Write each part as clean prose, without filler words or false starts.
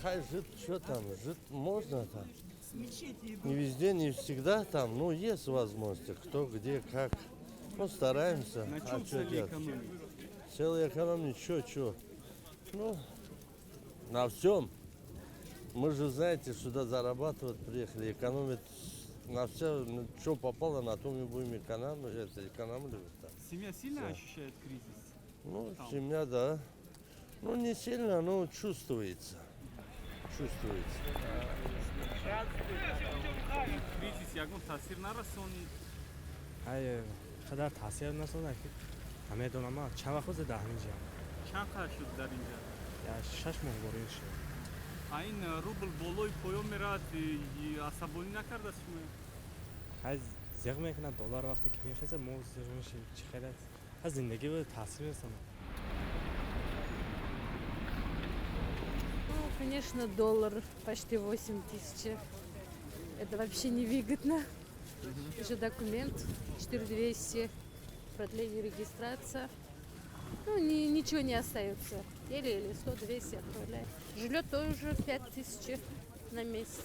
Хай жить, что там, жить можно там. Не везде, не всегда там, ну, есть возможности, кто, где, как. Ну, стараемся. На А чем что цели делать? Экономить? Целая экономия, что? Ну, на всем. Мы же, знаете, сюда зарабатывать приехали, экономить на все, ну, что попало, на том и будем экономить, это, экономить. Да. Семья сильно Всё. Ощущает кризис? Ну, Там. Семья, да. Ну, не сильно, но чувствуется. Чувствуется. Кризис ягон таъсир нарасонид? Ай, қадар таъсир насозад ки намедонам, ман чанд вақт бозе дар ҳамин ҷа. Чанд қадр шуд дар инҷа? Я 6 моҳ ворид шуд. А ин рубл болои поён меравад, асабонӣ накардааст шумо? Ҳай, зиғ мекунад доллар, вақте ки мехезад, мо зиғ мешем, чӣ хел аст, ҳа, зиндагӣ ба таъсир мерасонад. Ну, конечно, доллар почти 8 тысяч. Это вообще невыгодно. Еще документ 4200, продление, регистрация. Ну, ничего не остается. Еле-еле 100-200 отправляют. Жилье тоже 5 тысяч на месяц.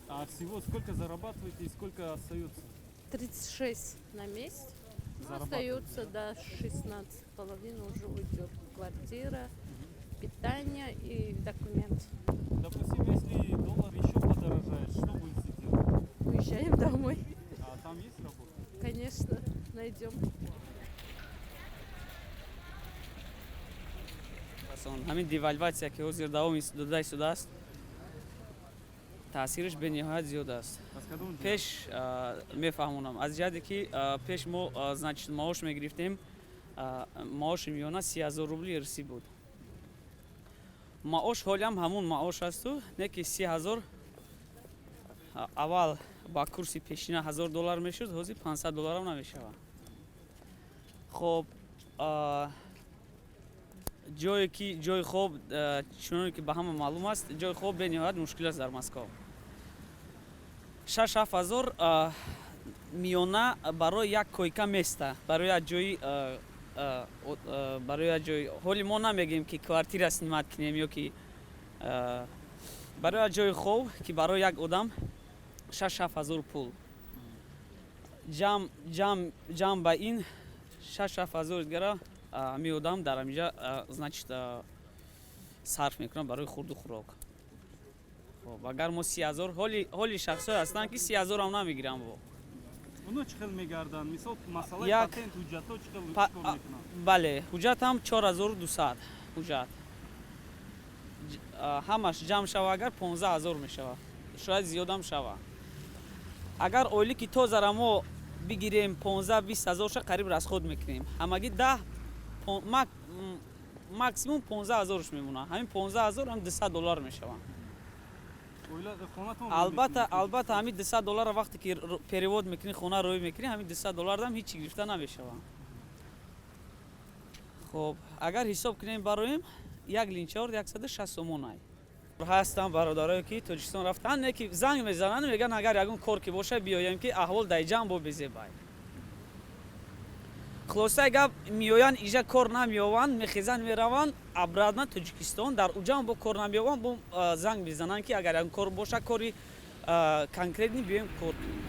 А всего сколько зарабатываете и сколько остается? 36 на месяц. Ну, Зарабатываете? Остается, да, 16. Половина уже уйдет. Квартира, питание и документ. Допустим, если доллар еще подорожает, что будете делать? Уезжаем домой. А там есть работа? Конечно, найдем. Ҳамин девальвация, ки ҳозир давом дода истодааст, таъсираш бениҳоят зиёд аст. Аз кадом ҷиҳат? Пеш мефаҳмонам, аз ҷиҳате ки пеш мо значит, маош мегирифтем, маоши миёна 30 000 рубли русӣ буд. Маош ҳолиам ҳамун маош асту, не ки 30 000 аввал ба курси пешина 1000 доллар мешуд, ҳозир 500 долларам намешавад. Хоб, ҷое ки ҷои хоб, чуноне ки ба ҳама маълум аст, ҷои хоб бениҳоят мушкил аст дар Москва. 6-7 ҳазор миёна барои як койка места, барои як ҷои, барои як ҷои, ҳоли мо намегӯем, ки квартира снимать кунем ё ки барои як ҷои хоб, ки барои як одам 6-7 ҳазор пул ҷамъ ба ин 6-7 ҳазор дигара ҳамин одам дар ҳаминҷа, значит, сарф мекунад барои хурду хӯрок. Хоб, агар мо 30 000, ҳоли шахсҳое ҳастанд, ки 30 000-ам намегиранд бо Оно чӣ хел мегарданд? Мисол, масъалаи патент, ҳуҷҷатҳо чӣ хел кор мекунанд? Бале, ҳуҷҷатам 4200 ҳуҷҷат. Ҳамаш ҷамъ шава агар, 15 000 мешавад, шояд зиёдам шава. Агар ойлики тозара мо бигирем, 15-20 ҳазорша қариб расход мекунем, ҳамагӣ даҳ, максимум 15 ҳазорш мемонад. Ҳамин 15 000 ҳам 200 доллар мешаванд. Оила хонатон Албатта, албатта, ҳамин 200 долларро вақте ки перевод мекунӣ, хона рӯй мекунӣ, ҳамин 200 доллардам ҳеҷ чӣ гирифта намешавад. Хоб, агар ҳисоб кунем, бароем як линчаор 160 сомон ай. Ҳастанд бародарое, ки Тоҷикистон рафтанд, не ки занг мезананд, мегӯянд, агар ягон кор ки боша, биёем, ки аҳвол дар ҷамъ бо безебай. Хулосаи гап, меоянд иҷа, кор намеёванд, мехезанд, мераванд обратно Тоҷикистон, дар уҷам бо кор намеёванд, бо занг мезананд, ки агар ягон кор боша, кори конкретный, биёем, кор кунем.